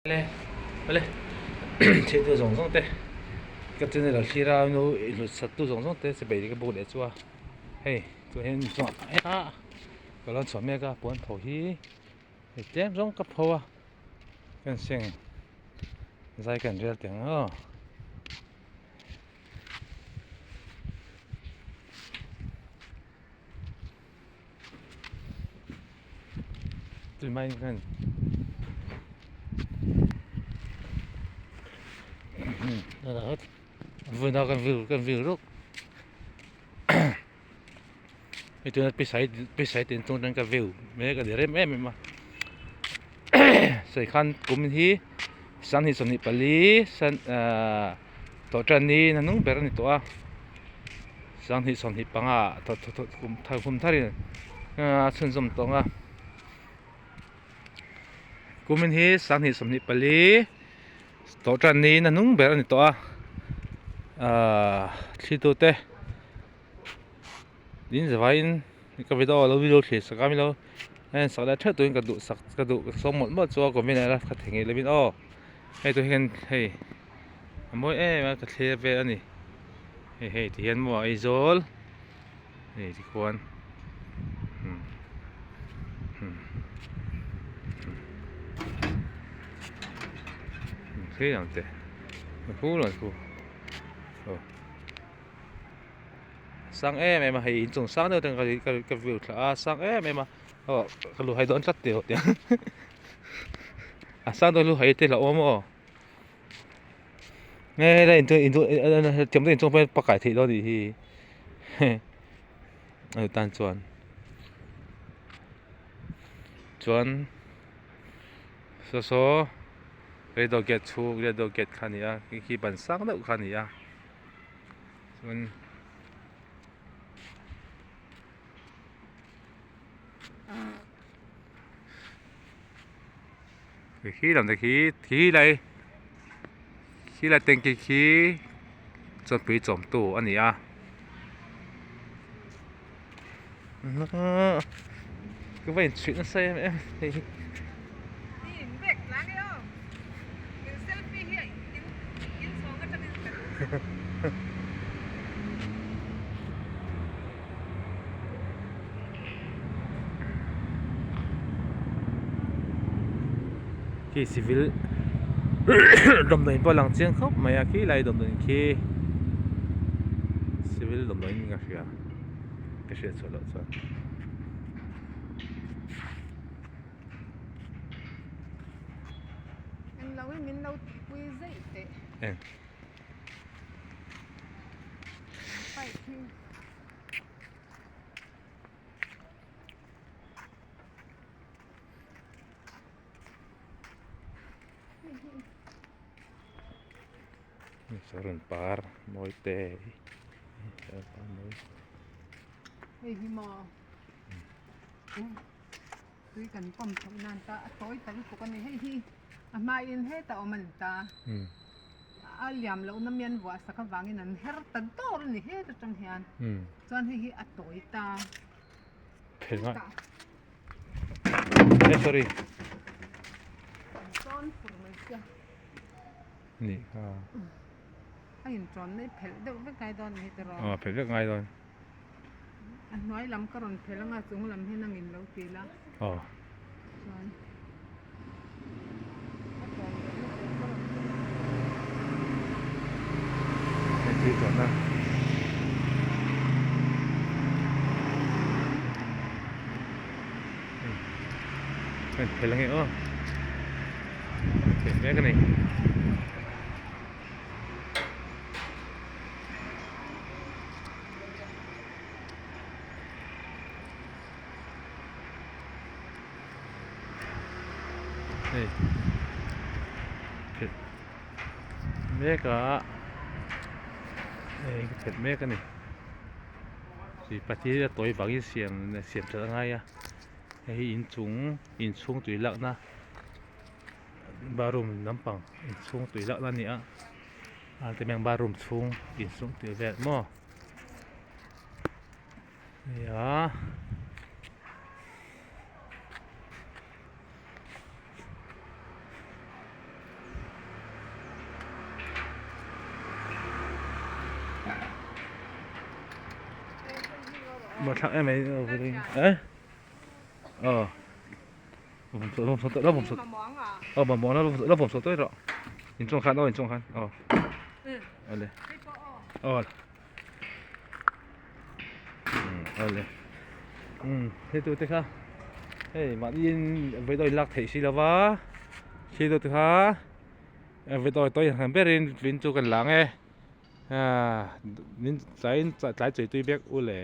Le le thiltu zawng zawng te ka channel ah thlir a no i hlut sat tu zawng zawng te chibai ka buk leh chu a hei tun hian chungah ah ka lo chhuah mek a puan pho hi hei tlem zawng ka pho a kan seng zai kan rel teh ang aw. Vuna kan vil kan vil ruk hei tuna pisai pisai te inchung atang ka view mek a ni rem em em a sawi khan kum hi sanghnih 24 san ahh tawhtan ni a hnung ber a ni tawh a. Sanghnih 25 kum thar kum tharin a chhunzawm tawng a kumin hi sanghnih 24 tawh tan niin a hnung ber a ni tawh a ahh thlitu te in zavaiin ka video lo video thlir sak a milo a en sak leh theuh turin ka duh sak ka duh ka sawm mawlh mawlh chu a comment ah ka thei ngei lovin aw hei tu hian hei. A mawi em a ka thlir vel a ni hei hei ti hian maw Aizawl hei ti khuan umm umm khi ang te a khu lo khu aw sang em em a hei inchung sang deuh te ka ka view thla a sang em em a aw ka lu hai dawn tlat tih a sang deuh lu hai te hlauhawm aw. Nge helai thiam deuh inchung pawh hian pakai theih dawn anih hi a tan chuan chuan saw saw radio gate chhung radio gate kha a ni a khi khi ban sang deuh kha a ni a chuan. Khi lam te khi khi lai khi lai tanky khi chuan tui chawm tu a ni a ka va inchhuih nasa em em hei hi. Khi civil dawmdawiin pawh a lang chiang khawp mai a khi lai dawmdawiin khi civil dawmdawiin ka hria ka hriat chhuah loh chuan. Englo hi min lo tihpui zeih teh. Eng. Pipe hi. Saron par mawi te saron par mawi. Hei hi maw tui kan pump theih nan ta a tawi ta lutuk a ni hei hi a hmain hetah awm a ni ta a liam lohna mian vuah sak avangin an her ta dawr a ni het atang hian chuan hei hi a tawi ta hetah eh sorry an tawn fur mai sia ni kha a intawn na i phelh deuh vek ngai dawn a ni tiraw aw phelh vek ngai dawn. A hnuai lam ka rawn phelh anga chung lam hi nangin lo ti la. Aw. Chuan a tawn leh na tur ka rawn phelh ang. Hei tui tawn a. Hei phelh ange aw. Phelh mek a ni. Hei phelh mek a hei ka phelh mek a ni tui pahnih a tawi vangin siam siam that a ngai a hei hi inchung inchhung tui lakna bathroom lampang inchhung tui lakna a ni a. A ti mai bathroom chhung insum tih vel maw nia Buaithlak em mai eh aw lo vawm aw mamawh lo lo vawm sawh tawih rawh inchung khan aw inchung khan aw awle aw awle um hei tu te kha hei mahni vawidawi in lak theih si lova khi tu te kha vawidawi tawi ang berin vin chu kan lang e. Min tlai tlai chei tui vek u le.